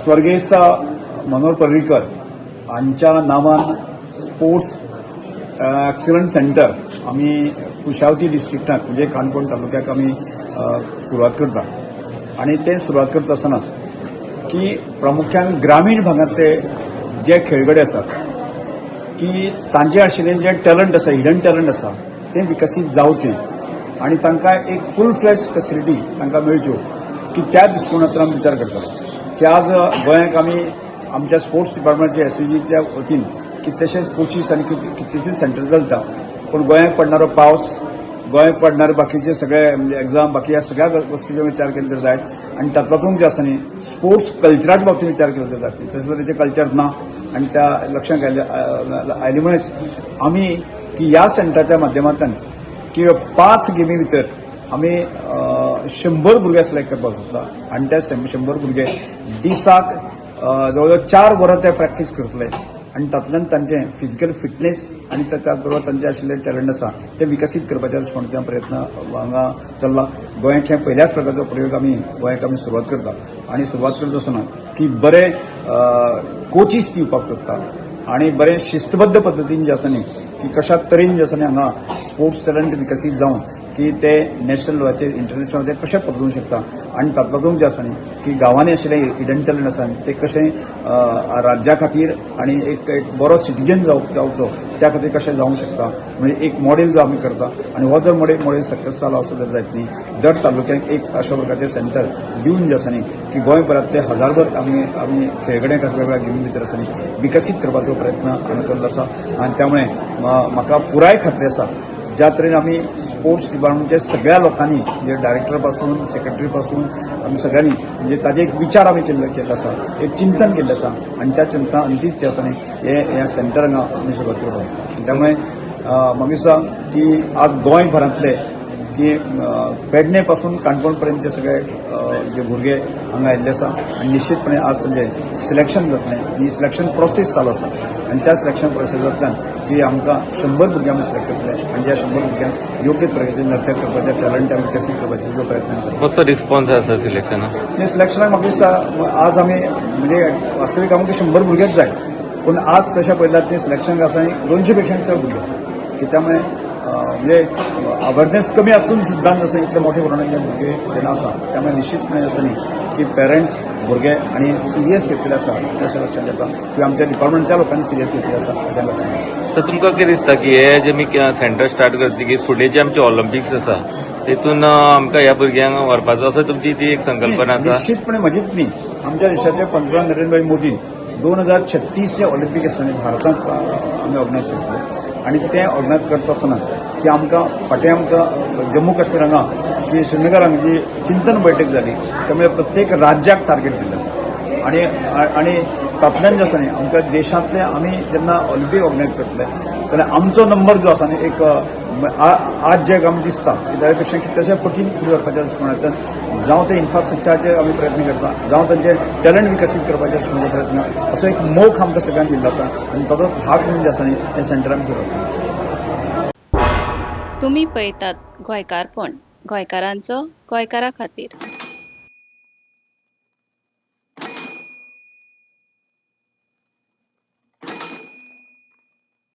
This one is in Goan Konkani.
स्वर्गेस्त मनोहर पर्रीकर हांच्या नांवान स्पोर्ट्स एक्सलंट सेंटर आमी कुशावती डिस्ट्रिक्टात, म्हणजे काणकोण तालुक्याक आमी सुरवात करता. आनी ते सुरवात करता आसतनाच की प्रामुख्यान ग्रामीण भागांतले जे खेळगडे आसात की तांचे आशिल्लें जें टॅलंट आसा, हिडन टॅलंट आसा, तें विकसीत जावचें आनी तांकां एक फूल फ्लॅज फॅसिलिटी तांकां मेळच्यो की त्या दृश्टिकोनांतल्यान आमी विचार करतात की आज गोंयांक आमी आमच्या स्पोर्ट्स डिपार्टमेंटच्या एसईजीच्या वतीन कितलेशेच कोचीस आनी कितलेशेच सेंटर चलता, पूण गोंयांक पडणारो पावस, गोंयांक पडणारे बाकीचे सगळे, म्हणजे एग्जाम, बाकी ह्या सगळ्या वस्तूचो विचार केले तर जायत आनी तातूंत जे आसा न्ही, स्पोर्ट्स कल्चराच्या बाबतींत विचार केलो तर जात. तसो तेचें कल्चर ना आनी त्या लक्षांत आयले, आमी की ह्या सेंटराच्या माध्यमांतल्यान की पांच गेमी भितर आमी 100 भुरगे सिलेक्ट करपाक सोदता आनी त्या 100 भुरगे दिसाक जवळ जवळ 4 वरां ते प्रॅक्टीस करतले आनी तातूंतल्यान तांचें फिजिकल फिटनेस आनी त्याच बरोबर तांचे आशिल्ले टॅलंट आसा ते विकसीत करपाचे दृश्टिकोनांतल्यान प्रयत्न हांगा चल्ला. गोंयांत हे पयल्याच प्रकारचो प्रयोग आमी गोंयांत आमी सुरवात करता आनी सुरवात करता आसतना की बरे कोचीस दिवपाक सोदता आनी बरे शिस्तबद्ध पद्दतीन जे आसा न्ही, की कशा तरेन जे आसा न्ही, हांगा स्पोर्ट्स टॅलंट विकसीत जावन की ते नॅशनल लेवलाचेर, इंटरनॅशनल लेवलाचेर कशें परतूंक शकता आनी तातूंत जे आसा न्ही, की गांवांनी आशिल्ले हिडन टॅलंट आसा ते कशें राज्या खातीर आनी एक एक बरो सिटीजन जावचो, त्या खातीर कशें जावंक शकता. म्हणजे एक मॉडेल जो आमी करता आनी हो जर मॉडेल सक्सेस जालो असो जर जायत न्ही, दर तालुक्याक एक अशा प्रकारचे सेंटर दिवन जे आसा न्ही, की गोंयभरांतले हजारभर आमी खेळगडे वेगवेगळ्या गेमी भितर आसा न्ही, विकसीत करपाचो प्रयत्न हांगा चल्लो आसा. आनी त्यामुळे म्हाका पुराय खात्री आसा, ज्या तरेन आमी स्पोर्ट्स डिपार्टमेंटच्या सगळ्या लोकांनी, म्हणजे डायरेक्टर पासून, सेक्रेटरी पासून, आमी सगळ्यांनी म्हणजे ताजे एक विचार आमी केल्लो आसा, एक चिंतन केल्लें आसा आनी त्या चिंतना अंतीच जे आसा न्ही, हे ह्या सेंटर हांगा आमी सुरवात करपाक. त्यामुळे म्हाका दिसता की आज गोंयभरांतले की पेडणे पासून काणकोण पर्यंतचे सगळे जे भुरगे हांगा आयिल्ले आसा आनी निश्चितपणे आज तांचें सिलेक्शन जातलें आनी सिलेक्शन प्रोसेस चालू आसा आनी त्या सिलेक्शन प्रोसेसांतल्यान की आमकां 100 भुरगे आमी सिलेक्ट करतले आनी ज्या 100 भुरग्यांक योग्य तरेचे नर्चर करपाचे, टॅलंट आमी विकसीत करपाचे जो प्रयत्न करता. कसो रिस्पॉन्स आसा सिलेक्शनाक? सिलेक्शनाक म्हाका दिसता आज आमी, म्हणजे वास्तवीक आमकां 100 भुरगेच जाय, पूण आज तशें पळयल्यार ते सिलेक्शन आसा 200 पेक्षा चड भुरगे आसा की त्यामुळे म्हणजे अवेरनेस कमी आसून सुद्दां जसं इतले मोठे प्रमाणात भुरगे जेन्ना आसा, त्यामुळे निश्चितपणे असं न्ही की पेरंट्स, भुरगे आनी सिरियस घेतलेले आसा तशें लक्षात येता किंवा आमच्या डिपार्टमेंटच्या लोकांनी सिरियस घेतलेले आसा अशें लक्षात येता. सर, तुमकां कितें दिसता की हे जे मी सेंटर स्टार्ट करतकीर फुडें जे आमचे ऑलिम्पिक्स आसा, तेतून आमकां ह्या भुरग्यांक व्हरपाचो असो तुमची ती एक संकल्पना आसा? निश्चितपणे म्हजीच न्ही, आमच्या देशाचे पंतप्रधान नरेंद्रभाई मोदीन 2036 ऑलिम्पिक आसतना भारतांत आमी ऑर्गनायज करतले आनी तें ऑर्गनायज करता आसतना की आमकां फाटीं आमकां जम्मू काश्मीर हांगा की श्रीनगर हांगा जी चिंतन बैठक जाली, त्यामुळे प्रत्येक राज्याक टार्गेट दिल्लें आसा आनी आनी तातूंतल्यान जे आसा न्ही, आमच्या देशांतले आमी जेन्ना ऑलिम्पिक ऑर्गनायज करतले जाल्यार आमचो नंबर जो आसा न्ही, एक आज जे आमकां दिसता की त्या पेक्षा कितलेशे पटीन फुडें व्हरपाच्या दृश्टिकोनांतल्यान, जावं ते इन्फ्रास्ट्रक्चराचेर आमी प्रयत्न करता, जावं तांचे टॅलंट विकसीत करपाचे दृश्टिकोनाचो प्रयत्न, असो एक मोख आमकां सगळ्यांक दिल्लो आसा आनी ताचो भाग म्हणून जे आसा न्ही, हें सेंटर आमी सुरवात केली. तुम्ही पळयतात गोंयकारपण, गोंयकारांचो गोंयकारा खातीर.